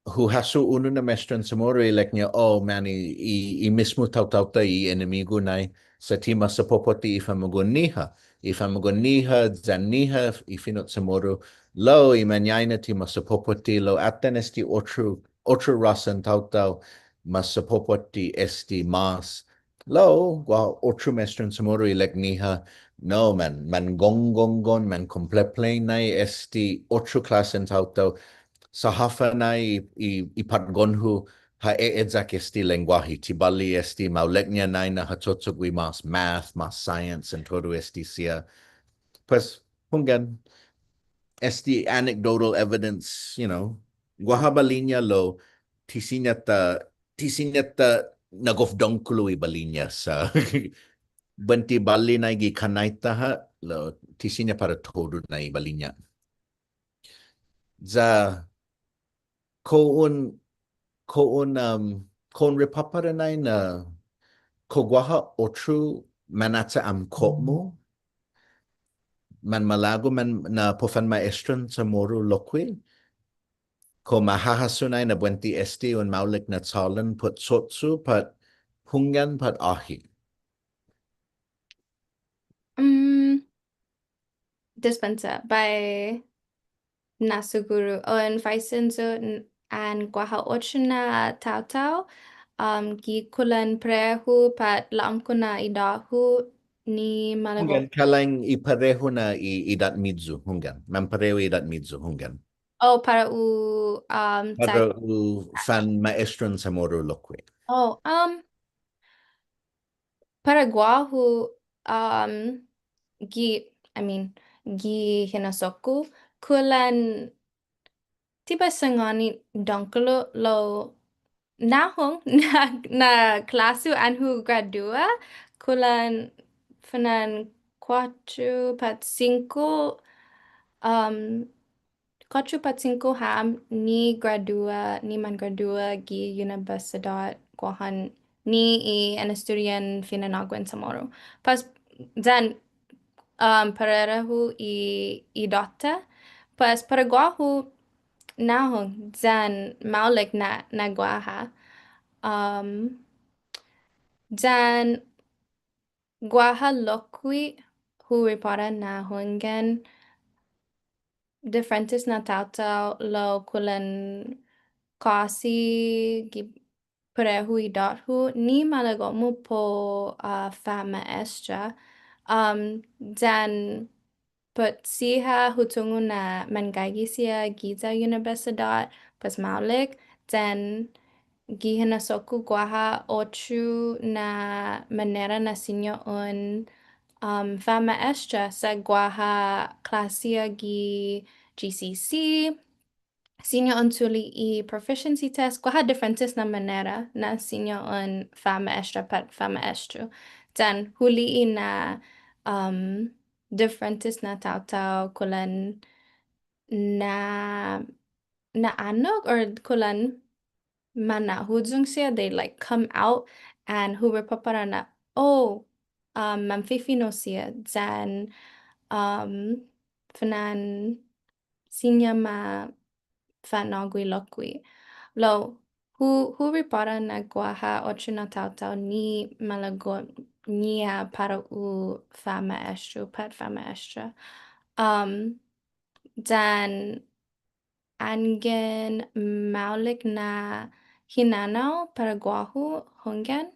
hu hasso unu na ma'estran Chamoru ilek-ña, oh, man, i, i, i mismo taotao-ta i enemigu nai, sa' ti ma sapopotte i famagu'on-ñiha. I famagu'on-ñiha, yan-ñiha, i fino' Chamoru, lao i mañaina ti ma sapopotte, lao atan este otro, otro råsan taotao, ma sapopotte este mås, lao, guaha otro ma'estran Chamoru ilek-ñiha, no, man, man gonggongon, man kompleplei nai este otro klasen taotao, sa' håfa nai i, i, i patgon-hu ha e'eyak este lengguåhi, ti båli este maolekña nai na ha cho'cho'gue mås math, mås science, and todu este siha. Pues, hunggan, este anecdotal evidence, you know, guaha båli-ña lao, ti siña ta, ti siña ta nagofdångkolo i båli-ña sa'. Buente båli nai gi kannai-ta ha', lao, ti siña para todu nai i båli-ña. Ya, kao un, kao un, um, kao un ripåpara nai na, kao guaha otro manacha'amko'-mu, manmalago' man na para u fanma'estran Chamoru lokkue', kao ma hahasso nai na buente este un maolek na chålan put cho'cho' pat hunggan pat åhe'. Mm, dispensa, bai na'siguru. O, en faisen yu' n-, an guaha otro na taotao, um, gi kulan parehu pat la'amko' na idåt-hu ni malago'. Hunggan, kalang i parehu na i, idåt-miyu, hunggan. Manparehu idåt-miyu, hunggan. Oh, para u, um, para u fanma'estran Chamoru lokkue'. Oh, um, para guåhu, um, gi, I mean, gi hinasso-ku, kulan ti bai sangåni dångkolo lao nahong na, na klåsu an hu gradua, kulan fana'an kuåttro pat singko, um, kuåttro pat singko ham ni gradua, ni mangradua gi Unibetsidåt Guåhan ni i estudian fina'nå'guen Chamoru. Pues yan, um, parehu i, i idåt-ta, pues para guåhu nahong yan maolek na, na guåha. Um, yan guåha lokkue' hu ripåra na hunggan diferentes na taotao lao kulan kåsi gi parehu idåt-hu ni malago'-mu para u, uh, fanma'estra. Um, yan put siha hu tungo' na manggaige siha giya Unibetsidåt, pues maolek, then gi hinasso-ku guaha otro na manera na siña un, um, fa'maestra sa' guaha klåsi gi G C C, siña un chule' i proficiency test, guaha diferentes na manera na siña un fa'maestra pat fa'maestro. Then hu li'e' na, um, diferentes na taotao kulan na, na annok or kulan ma na'huyong siha, they, like, come out and hu ripåpara na, oh, um, manfifino' siha, then, um, fana'an siña ma fa'nå'gue lokkue'. Lao, hu, hu ripåra na guaha otro na taotao ni malago'-ñiha para u fa'maestro, pat fa'maestra. Um, then anggen maolek na hinanao para guåhu, hunggan.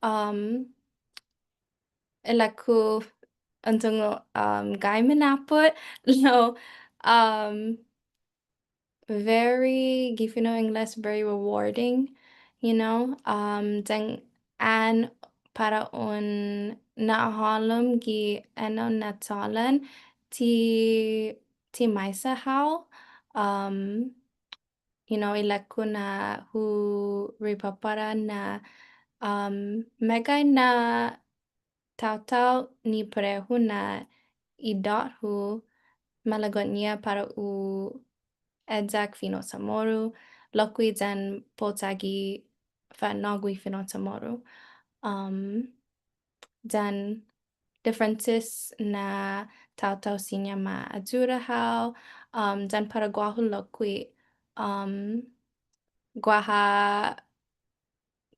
Um, ilek-hu un tungo', um, gai minappot, lao, um, very, gi fino' Ingles, very rewarding, you know, um, then an para un na'hålom gi enao na chålan ti, ti maisa hao, um, you know, ilek-hu na hu ripåpara na, um, meggai na taotao ni parehu na idåt-hu malago'-ñiha para u eyak fino' CHamoru, lokkue' yan para u chagi fa'nå'gue fino' CHamoru. Um, yan diferentes na taotao siña ma ayuda hao, um, yan para guåhu lokkue', um, guaha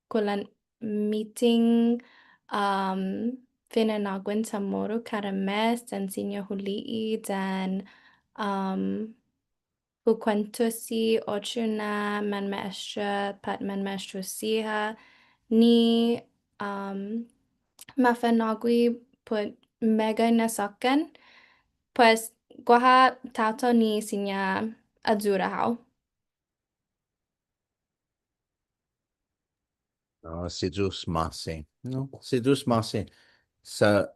kulan meeting, um, fina'nå'guen CHamoru kada mes, yan siña hu li'e', yan, um, hu kuentusi otro na manmaestra, pat manmaestro siha, ni, um, ma fa'nå'gue put meggai na såkkan, pues guaha taotao ni siña ayuda hao. No, si Yu'os ma'åse'. No, si Yu'os ma'åse'. Sa',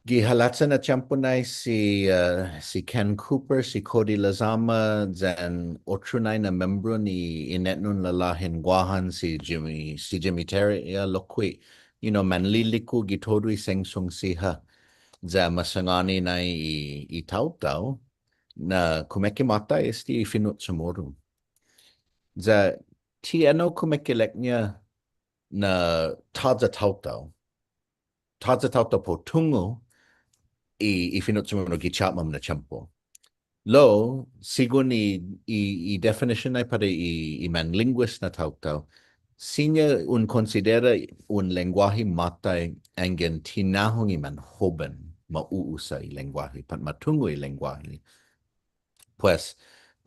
gi halacha na tiempo nai si, uh, si Ken Cooper, si Cody Lizama, yan otro nai na membron i Inetnon Lalåhen Guåhan, si Jimmy, si Jimmy Terry, ya lokkue', you know, manliliku gi todu i sengsong siha. Ya ma sangåni nai i, i taotao na kumeke'måtai este i fino' CHamoru. Ya ti enao kumeke'ilek-ña na tåya' taotao. Tåya' taotao para u tungo' i, i fino' CHamoru gi chåmam na tiempo. Lao, sigun i, i, i definition nai para i, i manlinguist na taotao, siña un konsidera un lengguåhi måtai anggen ti nahong i manhoben ma u'usa i lengguåhi, pat ma tungo' i lengguåhi. Pues,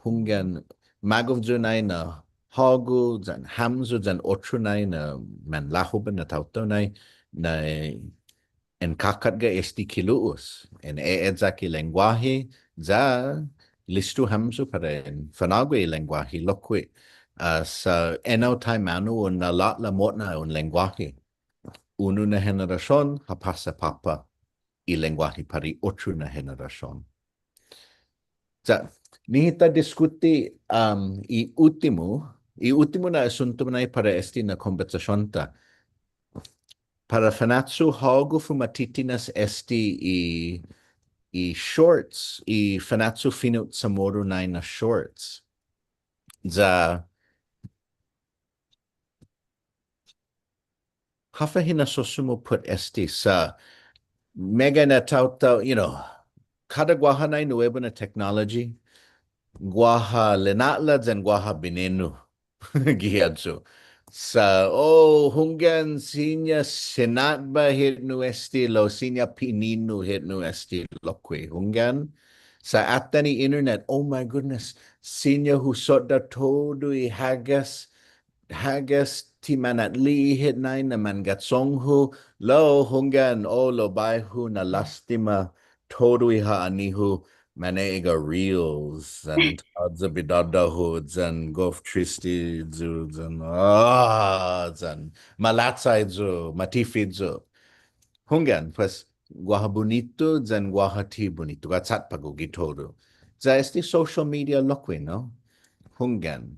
hunggan, magof yu' nai na hågu, yan hamyo, yan otro nai na manlahoben na taotao nai, na en kåkatga este kilu'os, en e'eyak i lengguåhi, ya listo hamyo para en fa'nå'gue i lengguåhi lokkue', ah, sa' enao taimanu un na'lå'la' mo'na un lengguåhi. Unu na henerasion ha påsa påpa' i lengguåhi para i otro na henerasion. Ya, nihi ta diskuti, um, i uttimo, i uttimo na asunto nai para este na kombetsasion-ta. Para Fanachu, hågu fuma'titinas este i, i shorts, i Fanachu Fino' CHamoru nai na shorts. Ya, håfa hinasso-mu put este sa' meggai na taotao, you know, kada guaha nai nuebu na technology, guaha lina'la' yan guaha binenu gi ayu. Sa', oh, hunggan siña sinatba hit nu este lao siña pininu hit nu este lokkue', hunggan. Sa' atan i internet, oh my goodness, siña hu sodda' todu i hagas, hagas ti manatli'e' hit nai na mangga'chong-hu, lao hunggan, o lao bai hu na'låstima todu i ha'ani-hu, mane'egga' reels, yan tåya' bidådå-hu, yan gof triste yu', yan, ah, yan malachai yu', matife yu'. Hunggan, pues, guaha bunitu, yan guaha ti bunitu, guaha chatpågu gi todu. Ya este social media lokkue', no? Hunggan.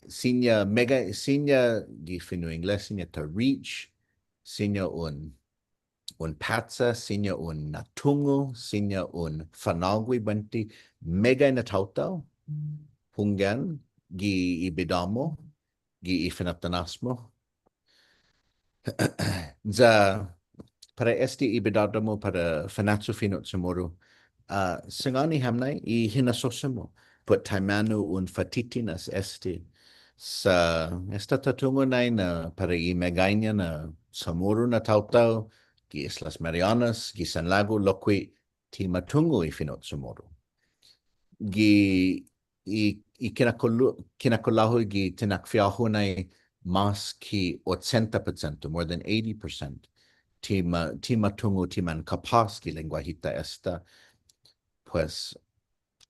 Siña meggai, siña gi fino' Ingles, siña ta reach, siña un, un pacha, siña un na'tungo', siña un fa'nå'gue buente, meggai na taotao, hunggan, gi i bidå-mu, gi i fina'tinås-mu. Ya, para este i bidådå-mu para Fanachu Fino' CHamoru, ah, sangåni ham nai i hinasso-mu put taimanu un fa'titinas este. Sa' esta ta tungo' nai na para i meggaiña na CHamoru na taotao, gi Islas Marianas, gi San Lagu, lokkue' ti ma tungo' i fino' CHamoru. Gi i, i kinakulu-, kinakulå-hu gi tinakfi'å-hu nai mas ki ochenta porsiento, more than eighty percent, ti ma, ti ma tungo', ti man kapås gi lengguahi-ta esta. Pues,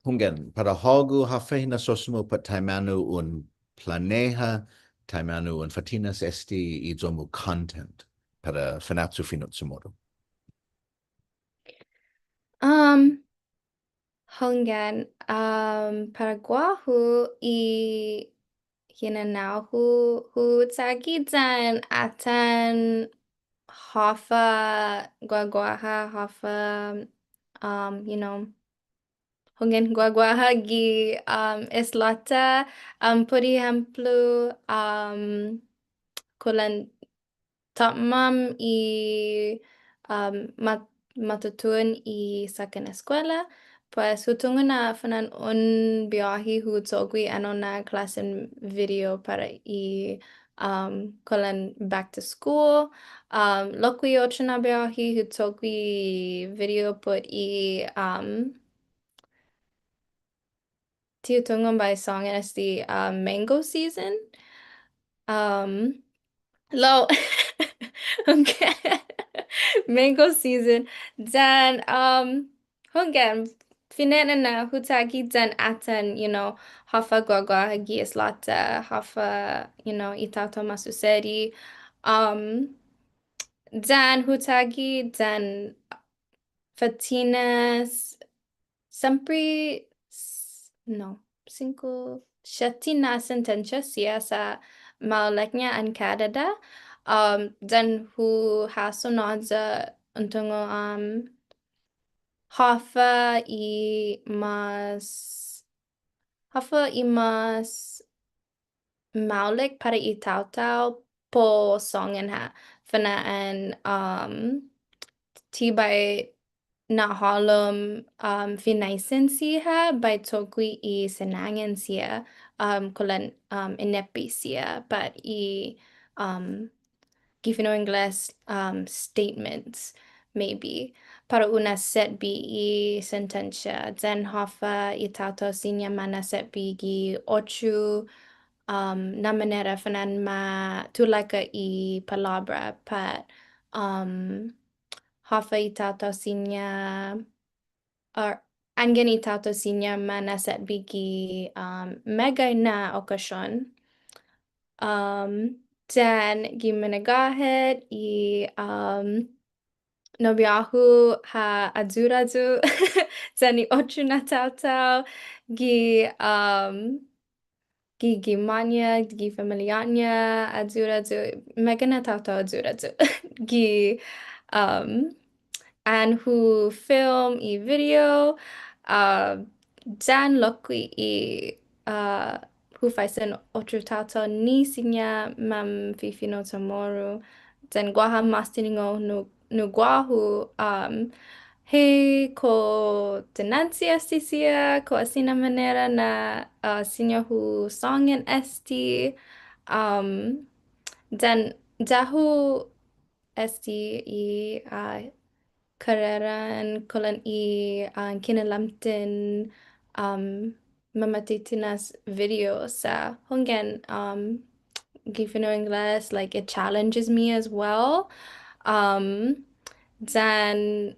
hunggan, para hågu, håfa hinasso-mu put taimanu un planeha, taimanu un fa'tinas este i iyo-mu content para Fanachu Fino' CHamoru. Um, Hunggan, um, para guåhu i hinanao-hu, hu chagi yan atan håfa guaguaha, håfa, um, you know, hunggan guaguaha gi, um, islå-ta, um, put ehemplo, um, kulan Ti åpmam i, um, ma-, matutuhon i sakkan eskuela, pues hu tungo' na fana'an un biahi hu cho'gue ennao na klåsen video para i, um, kulan back to school. Um, lokkue' otro na biahi hu cho'gue video put i, um, ti hu tungo' bai sångan este, uh, mango season. Um, lao, okay. Mango season. Then, um, hunggan, fine'nana hu chagi yan atan, you know, håfa guaguaha gi islå-ta, håfa, you know, i taotao ma susedi. Um, then hu chagi yan fa'tinas siempre, s-, no, singko, siette na sentensia siha sa' maolekña an kadada'. Um, then hu hasso na ya un tungo', um, håfa i mas, håfa i mas maolek para i taotao para u sångan ha'. Fana'an, um, ti bai na'hålom, um, finaisen siha, bai cho'gue i sinangan siha, um, kulan, um, ineppe siha, pat i, um, gi fino' Ingles, um, statements, maybe. Para u na'setbe i sentensia, then håfa i taotao siña ma na'setbe gi otro, um, na manera fana'an ma tulaika i palåbra, pat, um, håfa i taotao siña, or, anggen i taotao siña ma na'setbe gi, um, meggai na okasion. Um, then gi minagåhet i, um, nobiå-hu ha ayuda yu', yan i otro na taotao, gi, um, gi, gi gima'-ña, gi familiå-ña, ayuda yu', meggai na taotao ayuda yu'. Gi, um, an hu film i video, uh, yan lokkue' i, uh, hu faisen otro taotao ni siña manfifino' CHamoru, yan guaha mas tiningo' nu, nu guåhu, um, hei, kao dinanche este siha, kao asina manera na, uh, siña hu sångan este, um, yan ya-hu este i, uh, kareran kulan i, uh, kinalamten, um, mamatitinas video sa' hunggan, um, gi fino' Ingles, like, it challenges me as well. Um, then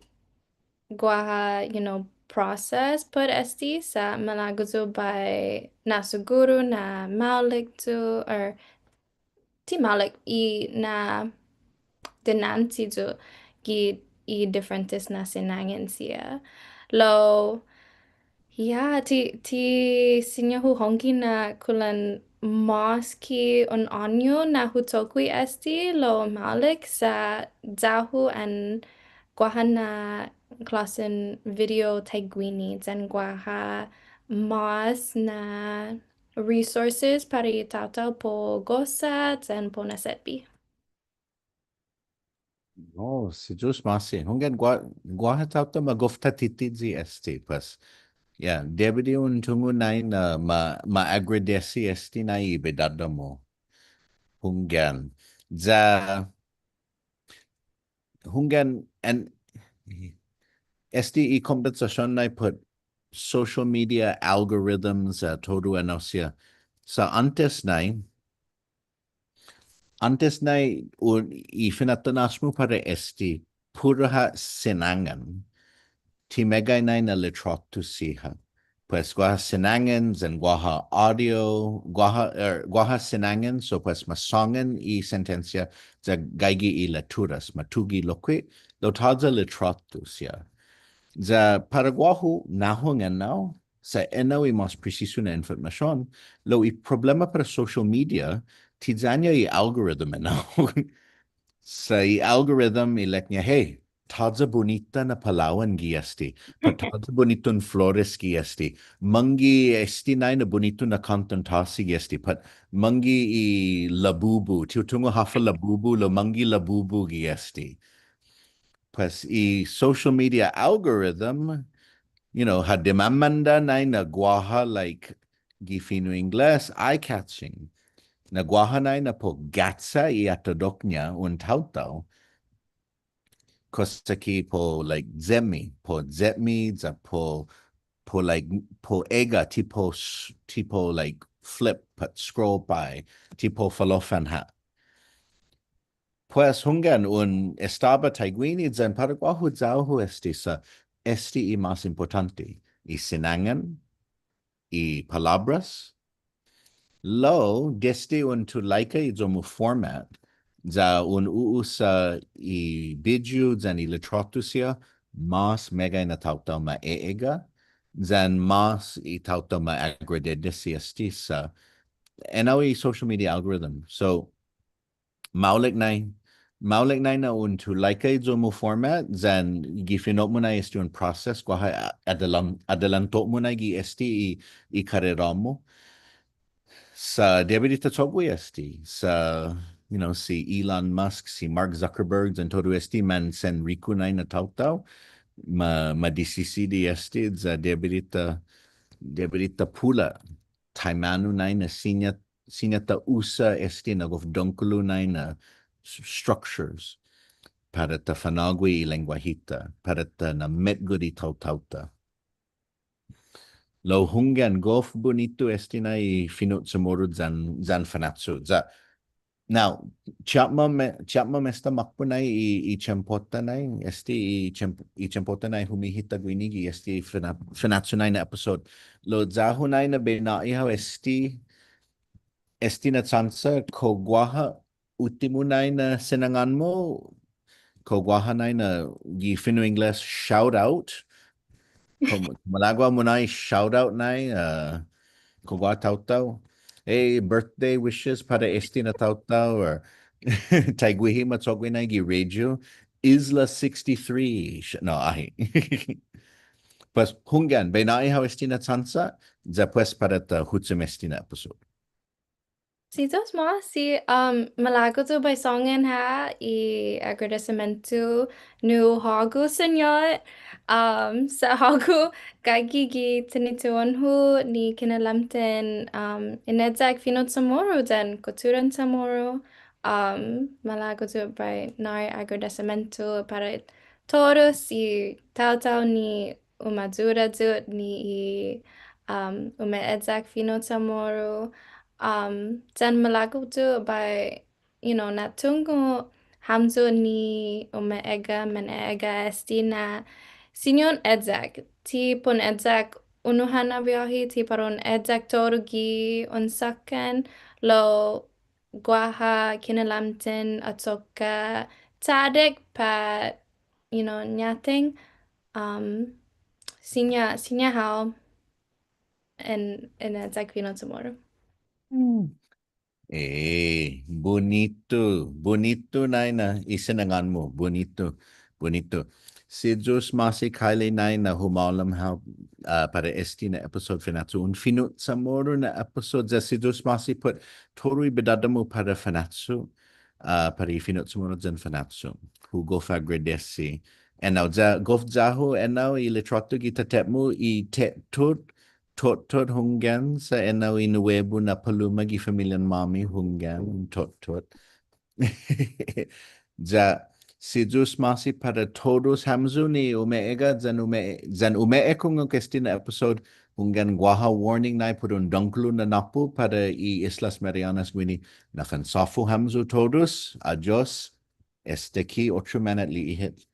guaha, you know, process put este sa' malago' yu' bai na'siguru na maolek yu', or ti maolek i na dinanche yu' gi i diferentes na sinangan siha. Lao, yeah, ti, ti siña hu hongge na kulan mås ki un åñu na hu cho'gue este, lao maolek sa' ya-hu an guaha na klåsen video taiguini, yan guaha mås na resources para i taotao para u gosa yan para u na'setbe. Oh, si Yu'os ma'åse'. Hunggan, gua-, guaha taotao magof tatiyi este, pues. Yeah, debi di un tungo' nai na ma, ma agradesi este nai i bidadå-mu. Hunggan. Ya, hunggan, and este i kombetsasion nai put social media algorithms, uh, todu enao siha. Sa' åntes nai, åntes nai, un, i fina'tinas-mu para este, puru ha' sinangan, ti meggai nai na litråtu siha. Pues guaha sinangan, yan guaha audio, guaha, er, guaha sinangan, so pues ma sångan i sentensia, ya gaige i letturas, ma tuge' lokkue', lao tåya' litråtu siha. Ya para guåhu, nahong enao, sa' enao i mas presisu na informasion, lao i problema para social media, ti ya-ña i algorithm enao. Sa' i algorithm ilek-ña, hey, tåya' bunita na palao'an gi este, pat tåya' bunitun flores gi este, mångge este nai na bunitun na kåntan tåsi gi este, pat mångge i labubu, ti hu tungo' håfa labubu, lao mångge labubu gi este. Pues i social media algorithm, you know, ha dimamanda nai na guaha, like, gi fino' Ingles, eye-catching. Na guaha nai na para u gacha' i atadok-ña un taotao. Kosa ki para u, like, yemme', para u yemme', ya para u, para u, like, para u egga', ti para u s-, ti para u, like, flip, pat scroll by, ti para u falofan ha'. Pues hunggan un estaba taiguini yan para guåhu ya-hu este sa' este i mas impottånte. I sinangan, i palåbras. Lao, desde un tulaika i iyo-mu format, ya un u'usa i bidiu yan i litråtu siha, mas meggai na taotao ma e'egga', yan mas i taotao ma agradedesi este sa' enao i social media algorithm. So, maolek nai, maolek nai na un tulaika i iyo-mu format, yan gi fino'-mu nai este un process, guaha a-, adelan-, adelanto-mu nai gi este i, i karera-mu. Sa' debi di ta cho'gue este, sa', you know, si Elon Musk, si Mark Zuckerberg, yan todu este mansenriku nai na taotao, ma, ma disisidi este, ya debi di ta, debi di ta pula', taimanu nai na siña siña ta usa este na gof dångkolo nai na s-, structures para ta fanå'gue i lengguahi-ta, para ta na'metgot i taotao-ta. Lao hunggan, gof bunitu este nai i fino' CHamoru yan, yan Fanachu. Ya, now, Chiapmam e-, Chiapmam esta makpo' nai i, i tiempo-ta nai, este i tiemp-, i tiempo-ta nai humihita guini gi este Fana-, Fanachu nai na episode. Lao ya-hu nai na bai nå'i hao este, este na chansa, kao guaha uttimo nai na sinangån-mu, kao guaha nai na gi fino' Ingles shout out, kao, kao malago'-mu nai shout out nai, uh, kao guaha taotao, hey, birthday wishes para este na taotao, or taiguihi ma cho'gue nai gi radio, Isla sixty-three, sh-, no, ahe'. Pues, hunggan, bai nå'i hao este na chansa, ya pues para ta huchom este na episode. Si Yu'os ma'åse', um, malago' yu' bai sångan ha' i agradesimiento nu hågu, Señot. Um, sa' hågu gaige gi tinituhon-hu ni kinalamten, um, ineyak fino' CHamoru yan kutturan CHamoru. Um, malago' yu' bai nå'i agradesimiento para todus i taotao ni umayuda yu' ni i, um, ume'eyak fino' CHamoru. Um, yan malago' yu' bai, you know, na'tungo' hamyo ni umeegga', maneegga' este na siña un eyak, ti para un eyak unu ha' na biahi, ti para un eyak todu gi un såkkan, lao guaha kinalamten achokka' chaddek pat, you know, ñateng, um, siña, siña hao in, in eyak fino' CHamoru. Eh, bunitu, bunitu nai na i sinangån-mu, bunitu, bunitu. Si Yu'os ma'åse' Kylie nai na humålom hao, ah, para este na episode Fanachu, un fino' CHamoru na episode, ya si Yu'os ma'åse' put todu i bidådå-mu para Fanachu, ah, para i fino' CHamoru yan Fanachu. Hu gof agradesi. Enao ya, gof ya-hu enao i litråtu gi tåtte-mu i Tettot, Tottot hunggan, sa' enao i nuebu na paluma gi familian-måmi hunggan, Tottot. Ya, si Yu'os ma'åse' para todus hamyo ni umeegga', yan ume-, yan umeekungok este na episode, hunggan guaha warning nai put un dångkolo na nåpu para i Islas Marianas guini, na fansåfu hamyo todus, adios, esta ki otro mana'li'e' hit.